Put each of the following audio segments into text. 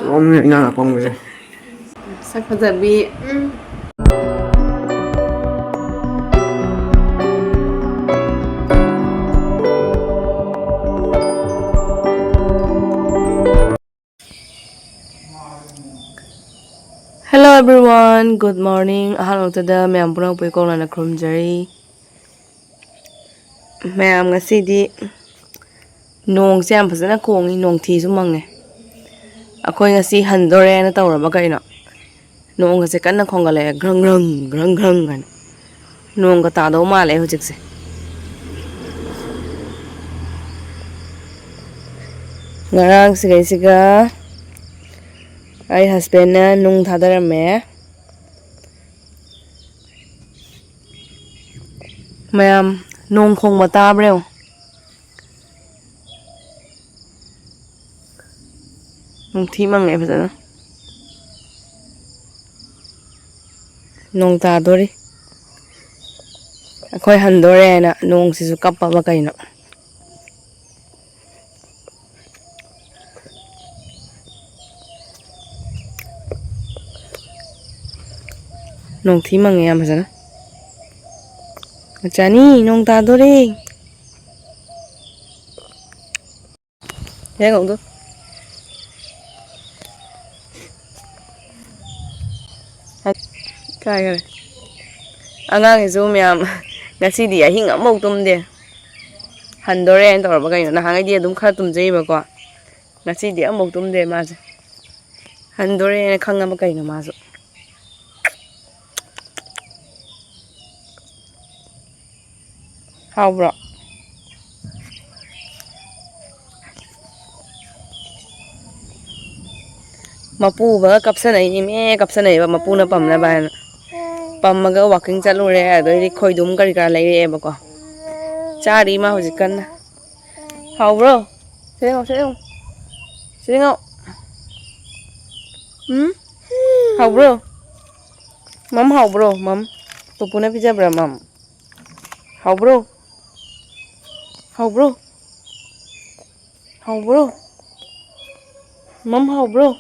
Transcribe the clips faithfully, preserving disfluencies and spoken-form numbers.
ꯂꯣꯏꯅ ꯏꯅꯥꯛ ꯅꯛꯄ ꯑꯃꯒꯁꯦ꯫ ꯁꯛ ꯐꯖꯕꯤ꯫ Hello everyone, good morning. ꯑꯍꯥꯟꯕꯃꯛꯇꯗ ꯃꯌꯥꯝ ꯄꯨꯝꯅꯃꯛꯄꯨ ꯏꯀꯣꯛꯂꯥꯅ ꯈꯨꯔꯨꯝꯖꯔꯤ꯫ ꯃꯌꯥꯝ, ꯉꯁꯤꯗꯤ ꯅꯣꯡꯁꯦ ꯌꯥꯝ ꯐꯖꯅ ꯈꯣꯡꯉꯤ, ꯅꯣꯡꯊꯤꯁꯨ ꯃꯪꯉꯦ꯫ ꯑꯩꯈꯣꯏ ꯉꯁꯤ ꯍꯟꯗꯣꯔꯦꯅ ꯇꯧꯔꯕ ꯀꯩꯅꯣ? ꯅꯣꯡꯒꯁꯦ ꯀꯟꯅ ꯈꯣꯡꯒꯠꯂꯛꯑꯦ, ꯒ꯭ꯔꯪ ꯒ꯭ꯔꯪ, ꯒ꯭ꯔꯪ ꯒ꯭ꯔꯪ ꯍꯥꯏꯅ꯫ ꯅꯣꯡꯒ ꯇꯥꯗꯧ ꯃꯥꯜꯂꯦ ꯍꯧꯖꯤꯛꯁꯦ꯫ ꯉꯔꯥꯡ ꯁꯤꯈꯩꯁꯤꯒ ꯑꯩ husbandꯅ ꯅꯨꯡ ꯊꯥꯗꯔꯝꯃꯦ꯫ ꯃꯌꯥꯝ, ꯅꯣꯡ ꯈꯣꯡꯕ ꯇꯥꯕ꯭ꯔꯥ ꯌꯦꯡꯉꯣ꯫ ꯅꯨꯡꯊꯤ ꯃꯪꯉꯦ ꯐꯖꯅ꯫ ꯅꯣꯡ ꯇꯥꯗꯣꯔꯤ꯫ ꯑꯩꯈꯣꯏ ꯍꯟꯗꯣꯔꯦꯅ ꯅꯣꯡꯁꯤꯁꯨ ꯀꯞꯄꯕ ꯀꯩꯅꯣ꯫ ꯅꯣꯡꯊꯤ ꯃꯪꯉꯦ ꯌꯥꯝ ꯐꯖꯅ꯫ ꯃꯆꯥꯅꯤ, ꯅꯣꯡ ꯇꯥꯗꯣꯔꯦ꯫ ꯌꯦꯡꯉꯧꯗꯣ꯫ ꯀꯥꯏꯈꯔꯦ꯫ ꯑꯉꯥꯡꯁꯤꯁꯨ ꯃꯌꯥꯝ ꯉꯁꯤꯗꯤ ꯑꯍꯤꯡ ꯑꯃꯐꯥꯎ ꯇꯨꯝꯗꯦ꯫ ꯍꯟꯗꯣꯔꯦꯅ ꯇꯧꯔꯕ ꯀꯩꯅꯣ? ꯅꯍꯥꯟꯈꯩꯗꯤ ꯑꯗꯨꯝ ꯈꯔ ꯇꯨꯝꯖꯩꯕꯀꯣ꯫ ꯉꯁꯤꯗꯤ ꯑꯃꯐꯥꯎ ꯇꯨꯝꯗꯦ ꯃꯥꯁꯦ꯫ ꯍꯟꯗꯣꯔꯦꯅ ꯈꯪꯉꯕ ꯀꯩꯅꯣ ꯃꯥꯁꯨ? ꯍꯥꯎꯕ꯭ꯔꯣ? ꯃꯄꯨ ꯎꯕꯒ ꯀꯞꯁꯟꯅꯩꯅꯦꯃꯦ, ꯀꯞꯁꯟꯅꯩꯕ ꯃꯄꯨꯅ ꯄꯝꯅꯕ ꯍꯥꯏꯅ꯫ ꯄꯝꯃꯒ walking ꯆꯠꯂꯨꯔꯦ, ꯑꯗꯩꯗꯤ ꯈꯣꯏꯗꯨꯝ ꯀꯔꯤ ꯀꯔꯥ ꯂꯩꯔꯛꯑꯦꯕꯀꯣ꯫ ꯆꯥꯔꯤ ꯃꯥ ꯍꯧꯖꯤꯛ ꯀꯟꯅ꯫ ꯍꯥꯎꯕ꯭ꯔꯣ? ꯁꯤꯗ ꯌꯦꯡꯉꯣ, ꯁꯤꯗ ꯌꯦꯡꯉꯣ꯫ ꯁꯤꯗ ꯌꯦꯡꯉꯣ꯫ ꯎꯝ? ꯍꯥꯎꯕ꯭ꯔꯣ? ꯃꯝ ꯍꯥꯎꯕ꯭ꯔꯣ, ꯃꯝ? ꯄꯨꯄꯨꯅ ꯄꯤꯖꯕ꯭ꯔꯥ, ꯃꯝ? ꯍꯥꯎꯕ꯭ꯔꯣ? ꯍꯥꯎꯕ꯭ꯔꯣ? ꯍꯥꯎꯕ꯭ꯔꯣ? ꯃꯝ ꯍꯥꯎꯕ꯭ꯔꯣ?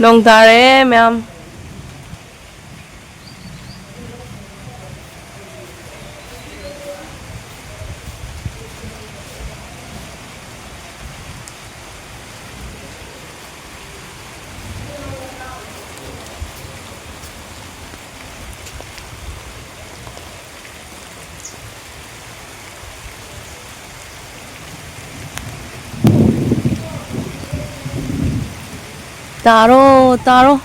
ꯅꯣꯡ ꯇꯥꯔꯦ ꯃꯌꯥꯝ꯫ ꯇꯥꯔꯣ, ꯇꯥꯔꯣ꯫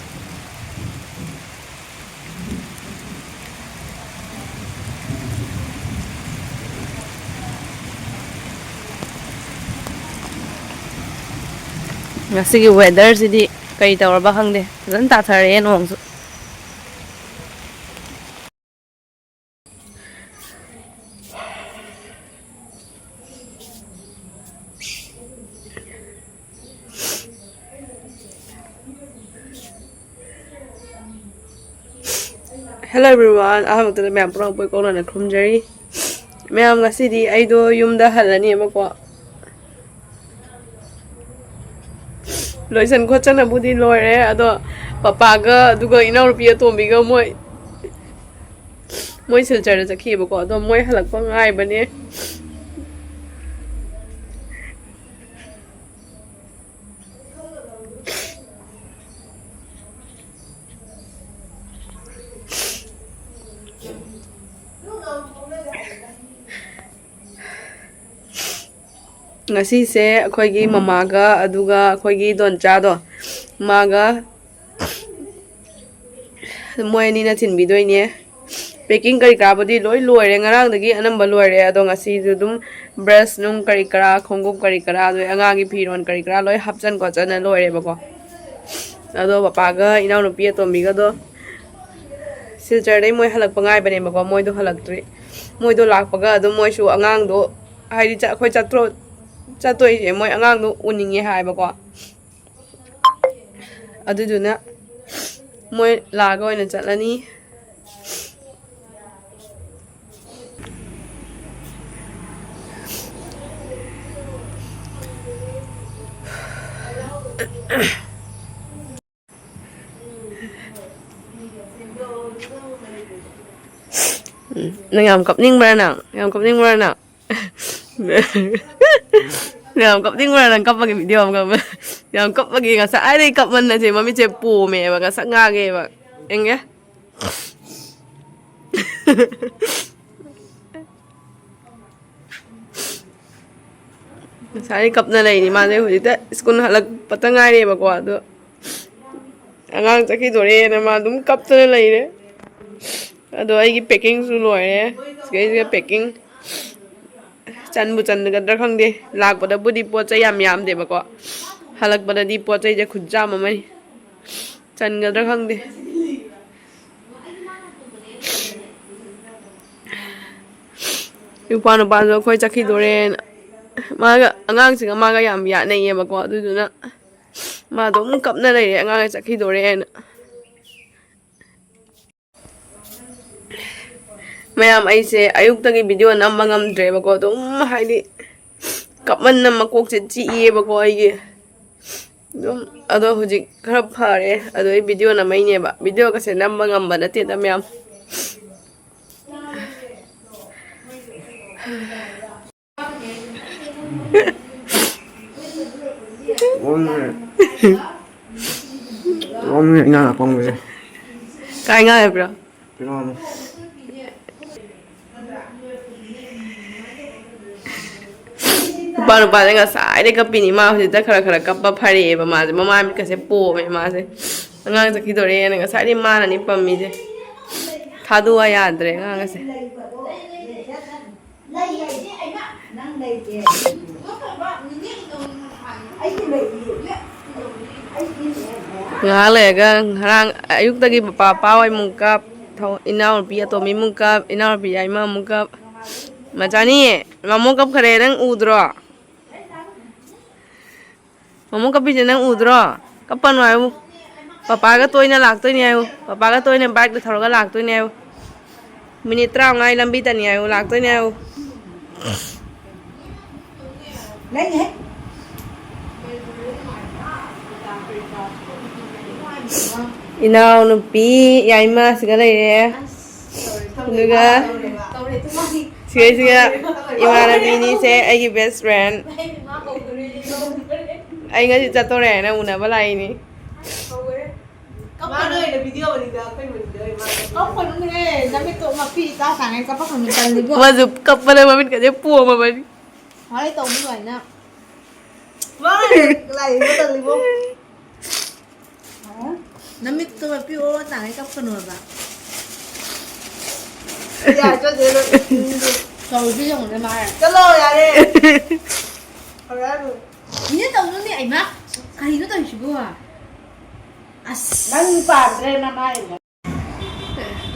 ꯉꯁꯤꯒꯤ weatherꯁꯤꯗꯤ ꯀꯩ ꯇꯧꯔꯕ ꯈꯪꯗꯦ, ꯐꯖꯅ ꯇꯥꯊꯔꯛꯑꯦ ꯅꯣꯡꯁꯨ꯫ Hello everyone, ꯑꯍꯥꯟꯕꯗ ꯃꯌꯥꯝ ꯄꯨꯝꯅꯃꯛꯄꯨ ꯏꯀꯧꯅꯅ ꯈꯨꯔꯨꯝꯖꯔꯤ꯫ ꯃꯌꯥꯝ, ꯉꯁꯤꯗꯤ ꯑꯩꯗꯣ ꯌꯨꯝꯗ ꯍꯜꯂꯅꯦꯕꯀꯣ꯫ ꯂꯣꯏꯁꯟ ꯈꯣꯠꯆꯟꯅꯕꯨꯗꯤ ꯂꯣꯏꯔꯦ, ꯑꯗꯣ ꯄꯄꯥꯒ ꯑꯗꯨꯒ ꯏꯅꯥꯎꯅꯨꯄꯤ ꯑꯇꯣꯝꯕꯤꯒ ꯃꯣꯏ, ꯃꯣꯏ ꯁꯤꯜꯆꯔꯗ ꯆꯠꯈꯤꯑꯕꯀꯣ, ꯑꯗꯣ ꯃꯣꯏ ꯍꯜꯂꯛꯄ ꯉꯥꯏꯕꯅꯦ꯫ ꯉꯁꯤꯁꯦ ꯑꯩꯈꯣꯏꯒꯤ ꯃꯃꯥꯒ ꯑꯗꯨꯒ ꯑꯩꯈꯣꯏꯒꯤ ꯗꯣꯟꯆꯥꯗꯣ, ꯃꯥꯒ ꯃꯣꯏ ꯑꯅꯤꯅ ꯊꯤꯟꯕꯤꯗꯣꯏꯅꯦ꯫ Packing ꯀꯔꯤ ꯀꯔꯥꯕꯨꯗꯤ ꯂꯣꯏ ꯂꯣꯏꯔꯦ, ꯉꯔꯥꯡꯗꯒꯤ ꯑꯅꯝꯕ ꯂꯣꯏꯔꯦ꯫ ꯑꯗꯣ ꯉꯁꯤꯁꯨ ꯑꯗꯨꯝ brush ꯅꯨꯡ ꯀꯔꯤ ꯀꯔꯥ, ꯈꯣꯡꯎꯞ ꯀꯔꯤ ꯀꯔꯥ, ꯑꯗꯩ ꯑꯉꯥꯡꯒꯤ ꯐꯤꯔꯣꯜ ꯀꯔꯤ ꯀꯔꯥ ꯂꯣꯏ ꯍꯥꯞꯆꯟ ꯈꯣꯠꯆꯟꯅ ꯂꯣꯏꯔꯦꯕꯀꯣ꯫ ꯑꯗꯣ ꯄꯄꯥꯒ ꯏꯅꯥꯎꯅꯨꯄꯤ ꯑꯇꯣꯝꯕꯤꯒꯗꯣ ꯁꯤꯜꯆꯔꯗꯩ ꯃꯣꯏ ꯍꯜꯂꯛꯄ ꯉꯥꯏꯕꯅꯦꯕꯀꯣ꯫ ꯃꯣꯏꯗꯣ ꯍꯜꯂꯛꯇ꯭ꯔꯤ꯫ ꯃꯣꯏꯗꯣ ꯂꯥꯛꯄꯒ ꯑꯗꯨꯝ ꯃꯣꯏꯁꯨ ꯑꯉꯥꯡꯗꯣ, ꯍꯥꯏꯗꯤ ꯆ-, ꯑꯩꯈꯣꯏ ꯆꯥꯇ꯭ꯔꯨꯛ, ꯆꯠꯇꯣꯏꯁꯦ ꯃꯣꯏ ꯑꯉꯥꯡꯗꯣ ꯎꯅꯤꯡꯉꯦ ꯍꯥꯏꯕꯀꯣ꯫ ꯑꯗꯨꯗꯨꯅ ꯃꯣꯏ ꯂꯥꯛꯑꯒ ꯑꯣꯏꯅ ꯆꯠꯂꯅꯤ꯫ ꯎꯝ, ꯅꯪ ꯌꯥꯝ ꯀꯞꯅꯤꯡꯕ꯭ꯔꯥ? ꯅꯪ ꯌꯥꯝ ꯀꯞꯅꯤꯡꯕ꯭ꯔꯥ ꯅꯪ? ꯌꯥꯝ ꯀꯞꯅꯤꯡꯕ꯭ꯔꯥ? ꯅꯪ ꯀꯞꯄꯒꯤ ꯚꯤꯗꯤꯑꯣ ꯑꯃ ꯀꯞꯄ꯫ ꯌꯥꯝ ꯀꯞꯄꯒꯤ ꯉꯁꯥꯏꯗꯩ ꯀꯞꯃꯟꯗꯁꯦ ꯃꯃꯤꯠꯁꯦ ꯄꯣꯝꯃꯦꯕ, ꯉꯁꯛ ꯉꯥꯡꯉꯦꯕ꯫ ꯌꯦꯡꯒꯦ꯫ ꯉꯁꯥꯏ ꯀꯞꯅ ꯂꯩꯅꯤ ꯃꯥꯁꯦ꯫ ꯍꯧꯖꯤꯛꯇ ꯁ꯭ꯀꯨꯜ ꯍꯜꯂꯛꯄꯇ ꯉꯥꯏꯔꯦꯕꯀꯣ꯫ ꯑꯗꯣ ꯑꯉꯥꯡ ꯆꯠꯈꯤꯗꯣꯔꯦꯅ ꯃꯥ ꯑꯗꯨꯝ ꯀꯞꯇꯅ ꯂꯩꯔꯦ꯫ ꯑꯗꯣ ꯑꯩꯒꯤ ꯄꯦꯛꯀꯤꯡꯁꯨ ꯂꯣꯏꯔꯦ꯫ ꯁꯤꯗꯩꯁꯤꯗ ꯄꯦꯛꯀꯤꯡ ꯆꯟꯕꯨ ꯆꯟꯒꯗ꯭ꯔꯥ ꯈꯪꯗꯦ꯫ ꯂꯥꯛꯄꯗꯕꯨꯗꯤ ꯄꯣꯠ ꯆꯩ ꯌꯥꯝ ꯌꯥꯝꯗꯦꯕꯀꯣ, ꯍꯜꯂꯛꯄꯗꯗꯤ ꯄꯣꯠ ꯆꯩꯁꯦ ꯈꯨꯠꯌꯥꯝ ꯑꯃꯅꯤ꯫ ꯆꯟꯒꯗ꯭ꯔꯥ ꯈꯪꯗꯦ꯫ ꯏꯄ꯭ꯋꯥ ꯅꯨꯄꯥꯁꯨ ꯑꯩꯈꯣꯏ ꯆꯠꯈꯤꯗꯣꯔꯦꯅ꯫ ꯃꯥꯒ, ꯑꯉꯥꯡꯁꯤꯡꯒ ꯃꯥꯒ ꯌꯥꯝ ꯌꯥꯅꯩꯌꯦꯕꯀꯣ꯫ ꯑꯗꯨꯗꯨꯅ ꯃꯥ ꯑꯗꯨꯝ ꯀꯞꯅ ꯂꯩꯔꯦ ꯑꯉꯥꯡ ꯆꯠꯈꯤꯗꯣꯔꯦꯅ꯫ ꯃꯌꯥꯝ, ꯑꯩꯁꯦ ꯑꯌꯨꯛꯇꯒꯤ ꯚꯤꯗꯤꯑꯣ ꯅꯝꯕ ꯉꯝꯗ꯭ꯔꯦꯕꯀꯣ꯫ ꯑꯗꯨꯝ ꯍꯥꯏꯗꯤ ꯀꯞꯃꯟꯅ ꯃꯀꯣꯛꯁꯦ ꯆꯤꯛꯏꯌꯦꯕꯀꯣ ꯑꯩꯒꯤ꯫ ꯑꯗꯨꯝ, ꯑꯗꯣ ꯍꯧꯖꯤꯛ ꯈꯔ ꯐꯔꯦ꯫ ꯑꯗꯣ ꯑꯩ ꯚꯤꯗꯤꯑꯣ ꯅꯝꯃꯛꯏꯅꯦꯕ꯫ ꯚꯤꯗꯤꯑꯣꯒꯁꯦ ꯅꯝꯕ ꯉꯝꯕ ꯅꯠꯇꯦꯗ ꯃꯌꯥꯝ꯫ ꯀꯥꯏ ꯉꯥꯏꯕ꯭ꯔꯣ? ꯅꯨꯄꯥ ꯅꯨꯄꯥꯁꯦ ꯉꯁꯥꯏꯗꯩ ꯀꯞꯄꯤꯅꯤ꯫ ꯃꯥ ꯍꯧꯖꯤꯛꯇ ꯈꯔ ꯈꯔ ꯀꯞꯄ ꯐꯔꯛꯑꯦꯕ ꯃꯥꯁꯦ꯫ ꯃꯃꯥꯏ ꯃꯤꯠꯀꯁꯦ ꯄꯣꯝꯃꯦ ꯃꯥꯁꯦ꯫ ꯑꯉꯥꯡ ꯆꯠꯈꯤꯗꯣꯔꯦꯅ ꯉꯁꯥꯏꯗꯩ ꯃꯥꯅꯅꯤ ꯄꯝꯃꯤꯁꯦ꯫ ꯊꯥꯗꯣꯛꯑ ꯌꯥꯗ꯭ꯔꯦ ꯑꯉꯥꯡ ꯑꯁꯦ꯫ ꯉꯥꯏꯍꯥꯛ ꯂꯩꯔꯒ ꯉꯔꯥꯡ ꯑꯌꯨꯛꯇꯒꯤ ꯄꯄꯥ ꯄꯥꯎ ꯑꯃꯨꯛ ꯀꯞ, ꯊꯧ-, ꯏꯅꯥꯎꯅꯨꯄꯤ ꯑꯇꯣꯝꯕꯤ ꯑꯃꯨꯛ ꯀꯞ, ꯏꯅꯥꯎꯅꯨꯄꯤ ꯌꯥꯏꯃ ꯑꯃꯨꯛ ꯀꯞ꯫ ꯃꯆꯥꯅꯤ, ꯃꯃꯣ ꯀꯞꯈ꯭ꯔꯦ, ꯅꯪ ꯎꯗ꯭ꯔꯣ? ꯃꯃꯣ ꯀꯞꯄꯤꯁꯦ ꯅꯪ ꯎꯗ꯭ꯔꯣ? ꯀꯞꯄꯅꯨ ꯍꯥꯏꯌꯨ꯫ ꯄꯄꯥꯒ ꯇꯣꯏꯅ ꯂꯥꯛꯇꯣꯏꯅꯦ ꯍꯥꯏꯌꯨ꯫ ꯄꯄꯥꯒ ꯇꯣꯏꯅ ꯕꯥꯏꯛꯇ ꯊꯧꯔꯒ ꯂꯥꯛꯇꯣꯏꯅꯦ ꯍꯥꯏꯌꯨ꯫ ꯃꯤꯅꯤꯠ ꯇꯔꯥꯃꯉꯥ ꯑꯩ ꯂꯝꯕꯤꯗꯅꯤ ꯍꯥꯏꯌꯨ, ꯂꯥꯛꯇꯣꯏꯅꯦ ꯍꯥꯏꯌꯨ꯫ ꯂꯩꯍꯦ꯫ ꯏꯅꯥꯎꯅꯨꯄꯤ ꯌꯥꯏꯃ ꯁꯤꯒ ꯂꯩꯔꯦ꯫ ꯑꯗꯨꯒ ꯁꯤꯒꯩꯁꯤꯒ ꯏꯃꯥꯟꯅꯕꯤꯅꯤꯁꯦ, ꯑꯩꯒꯤ best friend꯫ ꯑꯩ ꯉꯁꯤ ꯆꯠꯇꯣꯔꯦ ꯍꯥꯏꯅ ꯎꯅꯕ ꯂꯥꯛꯏꯅꯤ꯫ ꯃꯥꯅ ꯑꯣꯏꯅ video ꯑꯣꯏꯅꯤꯗ, ꯑꯩꯈꯣꯏ ꯃꯅꯤꯡꯗ ꯑꯣꯏꯅ ꯃꯥꯅ꯫ ꯀꯞꯀꯅꯨꯅꯦꯍꯦ, ꯅꯃꯤꯠꯇꯣ ꯃꯄꯤ ꯏꯇꯥ ꯇꯥꯉꯩ ꯀꯞꯄꯛꯀꯅꯨ, ꯇꯜꯂꯤꯕꯣ꯫ ꯃꯥꯁꯨ ꯀꯞꯄꯗ ꯃꯃꯤꯠꯀꯁꯦ ꯄꯣꯝꯃꯕꯅꯤ꯫ ꯍꯣꯏ, ꯇꯧꯅꯨ ꯑꯗꯨꯃꯥꯏꯅ꯫ ꯃꯥꯅ ꯂꯥꯏ ꯌꯦꯡꯕ ꯇꯜꯂꯤꯕꯣ꯫ ꯅꯃꯤꯠꯇꯣ ꯃꯄꯤ ꯑꯣ ꯇꯥꯉꯩ ꯀꯞꯀꯅꯨ ꯍꯥꯏꯕ꯫ ꯌꯥꯔꯦ, ꯆꯠꯁꯦ, ꯆꯠꯁꯦ꯫ ꯇꯧꯔꯤꯁꯦ ꯌꯦꯡꯉꯨꯅꯦ ꯃꯥ꯫ ꯆꯠꯂꯣ, ꯌꯥꯔꯦ꯫ ꯍꯧꯔꯛꯑꯅꯨ꯫ ꯃꯤꯅ ꯇꯧꯅꯨꯅꯦ, ꯑꯩꯃ꯫ ꯀꯔꯤꯅꯣ ꯇꯧꯔꯤꯁꯤꯕꯣ? ꯑꯁ꯫ ꯅꯪ ꯄꯥꯝꯗ꯭ꯔꯦ ꯅꯃꯥꯏꯗꯣ꯫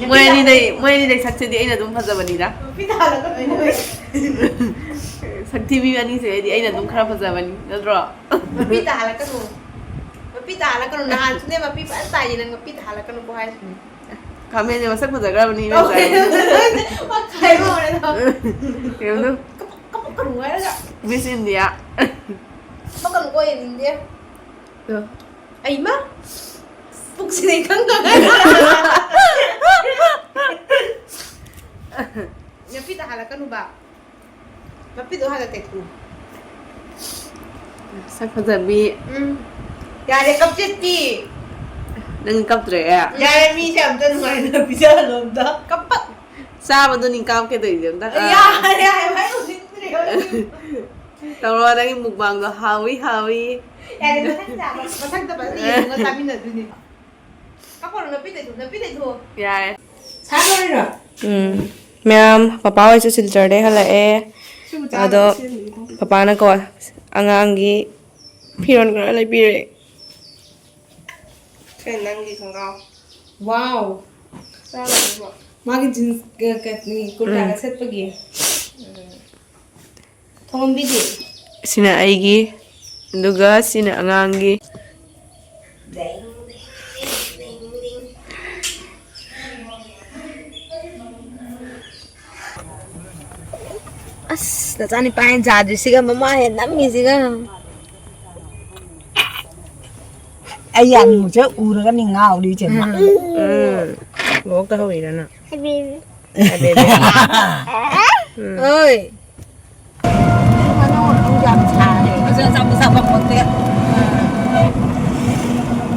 ꯃꯣꯏ ꯑꯅꯤꯗꯩ, ꯃꯣꯏ ꯑꯅꯤꯗꯩ ꯁꯛꯁꯤꯗꯤ ꯑꯩꯅ ꯑꯗꯨꯝ ꯐꯖꯕꯅꯤꯗ꯫ ꯅꯨꯄꯤ ꯇꯥꯍꯜꯂꯛꯀꯅꯨ ꯏꯕꯨꯡꯉꯣ꯫ ꯁꯛꯊꯤꯕꯤ ꯑꯅꯤꯁꯦ ꯑꯩꯗꯤ ꯑꯩꯅ ꯑꯗꯨꯝ ꯈꯔ ꯐꯖꯕꯅꯤ, ꯅꯠꯇ꯭ꯔꯣ? ꯃꯄꯤ ꯇꯥꯍꯜꯂꯛꯀꯅꯨ꯫ ꯃꯄꯤ ꯇꯥꯍꯜꯂꯛꯀꯅꯨ꯫ ꯅꯍꯥꯟꯁꯨꯅꯦ ꯃꯄꯤ ꯐꯖꯅ ꯇꯥꯏꯌꯦ ꯅꯪ, ꯃꯄꯤ ꯇꯥꯍꯜꯂꯛꯀꯅꯨꯀꯣ ꯍꯥꯏꯁꯤꯅꯤ꯫ ꯈꯥꯃꯦꯟꯁꯦ ꯃꯁꯛ ꯐꯖꯈ꯭ꯔꯕꯅꯤ, ꯏꯕꯦꯝꯃ꯫ ꯃꯈꯥꯏ ꯍꯧꯔꯦ ꯑꯗꯣ꯫ ꯌꯦꯡꯉꯨ꯫ ꯀꯞ-, ꯀꯞꯄꯛꯀꯅꯨ ꯍꯥꯏꯔꯒ꯫ Miss India꯫ ꯀꯞꯄꯛꯀꯅꯨꯀꯣ, ꯌꯦꯡꯅꯤꯡꯗꯦ꯫ ꯑꯗꯣ꯫ ꯑꯩꯃ! ꯄꯨꯛꯁꯤꯗꯤ ꯏꯀꯪ ꯀꯪꯉꯦ꯫ ꯅꯨꯄꯤ ꯇꯥꯍꯜꯂꯛꯀꯅꯨꯕ꯫ ꯃꯄꯤꯗꯣ ꯍꯥꯟꯅ ꯇꯦꯛꯊꯣꯛꯎ꯫ ꯁꯛ ꯐꯖꯕꯤ꯫ ꯎꯝ꯫ ꯌꯥꯔꯦ, ꯀꯞꯆꯦꯠꯄꯤ꯫ ꯅꯪ ꯀꯞꯇ꯭ꯔꯦ? ꯌꯥꯔꯦ, ꯃꯤꯁꯦ ꯑꯝꯇ ꯅꯨꯡꯉꯥꯏꯅ ꯄꯤꯖꯍꯜꯂꯣ ꯑꯝꯇ꯫ ꯀꯞꯄ-, ꯆꯥꯕꯗꯨꯅꯤ ꯀꯥꯞꯀꯦ ꯇꯧꯔꯤꯁꯦ ꯑꯝꯇ꯫ ꯑꯥ꯫ ꯌꯥꯔꯦ ꯍꯥꯏꯕ, ꯑꯩ ꯎꯅꯤꯡꯗ꯭ꯔꯦꯕ꯫ ꯇꯧꯔꯣ, ꯅꯪꯒꯤ mukbangꯗꯣ ꯍꯥꯎꯋꯤ, ꯍꯥꯎꯋꯤ꯫ ꯌꯥꯔꯦ, ꯃꯊꯪ ꯆꯥꯕ, ꯃꯊꯪꯗ ꯐꯖꯅ ꯌꯦꯡꯉꯒ ꯆꯥꯃꯤꯟꯅꯗꯣꯏꯅꯤ꯫ ꯀꯞꯄꯨꯔꯣ, ꯅꯄꯤ ꯂꯩꯊꯣꯛ, ꯅꯄꯤ ꯂꯩꯊꯣꯛ꯫ ꯌꯥꯔꯦ꯫ ꯁꯥꯗꯣꯔꯤꯔꯣ? ꯎꯝ꯫ ꯃꯌꯥꯝ, ꯄꯄꯥ ꯍꯣꯏꯁꯨ ꯁꯤꯜꯆꯔꯗꯩ ꯍꯜꯂꯛꯑꯦ꯫ ꯁꯤꯕꯨ ꯆꯥꯕ ꯑꯗꯣ ꯁꯤꯖꯤꯟꯅꯩꯀꯣ꯫ ꯄꯄꯥꯅꯀꯣ ꯑꯉꯥꯡꯒꯤ ꯐꯤꯔꯣꯜ ꯈꯔ ꯂꯩꯕꯤꯔꯦ꯫ ꯁꯦ ꯅꯪꯒꯤ ꯈꯣꯡꯒ꯭ꯔꯥꯎ꯫ Wow꯫ ꯆꯥꯔꯕꯣ? ꯃꯥꯒꯤ jeans, ꯀ-, ꯀ-, ꯀꯨꯔꯇꯥꯒ ꯎꯝ꯫ ꯁꯦꯠꯄꯒꯤ꯫ ꯎꯝ꯫ ꯊꯣꯡꯕꯤꯗꯤ? ꯁꯤꯅ ꯑꯩꯒꯤ ꯑꯗꯨꯒ ꯁꯤꯅ ꯑꯉꯥꯡꯒꯤ꯫ ꯑꯁ, ꯅꯆꯥꯅꯤꯄꯥ ꯍꯦꯟ ꯆꯥꯗ꯭ꯔꯤꯁꯤꯒ, ꯃꯃꯥ ꯍꯦꯟ ꯅꯝꯃꯤꯁꯤꯒ꯫ ꯑꯩ ꯌꯥꯝ ꯃꯨꯁꯦ ꯎꯔꯒꯅꯤ ꯉꯥꯎꯔꯤ ꯏꯆꯦꯃ꯫ ꯎꯝ꯫ ꯂꯣꯛ ꯇꯧꯍꯧꯔꯤꯔ ꯅꯪ? ꯍꯥꯏꯕꯦꯕꯦ꯫ ꯍꯥꯏꯕꯦꯕꯦ꯫ ꯎꯝ꯫ ꯑꯣꯏ꯫ ꯃꯅꯨꯡ ꯌꯥꯝ ꯁꯥꯔꯦ꯫ ꯑꯗꯨ ꯑꯆꯥꯄꯣꯠ ꯆꯥꯐꯝ ꯄꯣꯠꯇꯦ꯫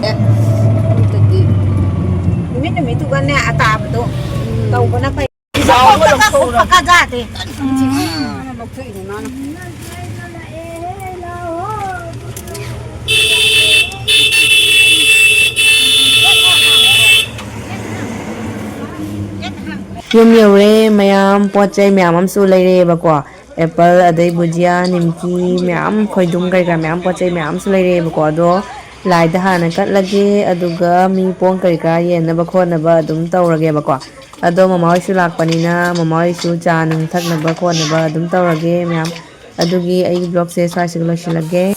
ꯑꯦ, ꯑꯗꯨꯗꯤ ꯅꯨꯃꯤꯠ ꯅꯨꯃꯤꯠꯇꯨꯒꯅꯦ ꯑꯇꯥꯕꯗꯣ ꯇꯧꯕꯅ ꯐꯩ꯫ ꯆꯥꯎꯕ ꯂꯧꯊꯣꯛꯎꯔꯣ꯫ ꯎꯞꯄꯒ ꯆꯥꯗꯦ꯫ ꯎꯝ꯫ ꯂꯧꯊꯣꯛꯏꯅꯦ ꯃꯥꯅ꯫ ꯌꯨꯝ ꯌꯧꯔꯦ ꯃꯌꯥꯝ, ꯄꯣꯠ ꯆꯩ ꯃꯌꯥꯝ ꯑꯃꯁꯨ ꯂꯩꯔꯛꯑꯦꯕꯀꯣ꯫ ꯑꯦꯄꯜ, ꯑꯗꯩ ꯕꯨꯖꯤꯌꯥ, ꯅꯤꯝꯀꯤ, ꯃꯌꯥꯝ ꯈꯣꯏꯗꯨꯝ ꯀꯔꯤ ꯀꯔꯥ ꯃꯌꯥꯝ ꯄꯣꯠ ꯆꯩ ꯃꯌꯥꯝꯁꯨ ꯂꯩꯔꯛꯑꯦꯕꯀꯣ꯫ ꯑꯗꯣ ꯂꯥꯏꯗ ꯍꯥꯟꯅ ꯀꯠꯂꯒꯦ, ꯑꯗꯨꯒ ꯃꯤ ꯄꯣꯡ ꯀꯔꯤ ꯀꯔꯥ ꯌꯦꯟꯅꯕ ꯈꯣꯠꯅꯕ ꯑꯗꯨꯝ ꯇꯧꯔꯒꯦꯕꯀꯣ꯫ ꯑꯗꯣ ꯃꯃꯥ ꯍꯣꯏꯁꯨ ꯂꯥꯛꯄꯅꯤꯅ ꯃꯃꯥ ꯍꯣꯏꯁꯨ ꯆꯥ ꯅꯨꯡ ꯊꯛꯅꯕ ꯈꯣꯠꯅꯕ ꯑꯗꯨꯝ ꯇꯧꯔꯒꯦ ꯃꯌꯥꯝ꯫ ꯑꯗꯨꯒꯤ ꯑꯩꯒꯤ vlogꯁꯦ ꯁ꯭ꯋꯥꯏꯁꯤꯒ ꯂꯣꯏꯁꯤꯜꯂꯒꯦ꯫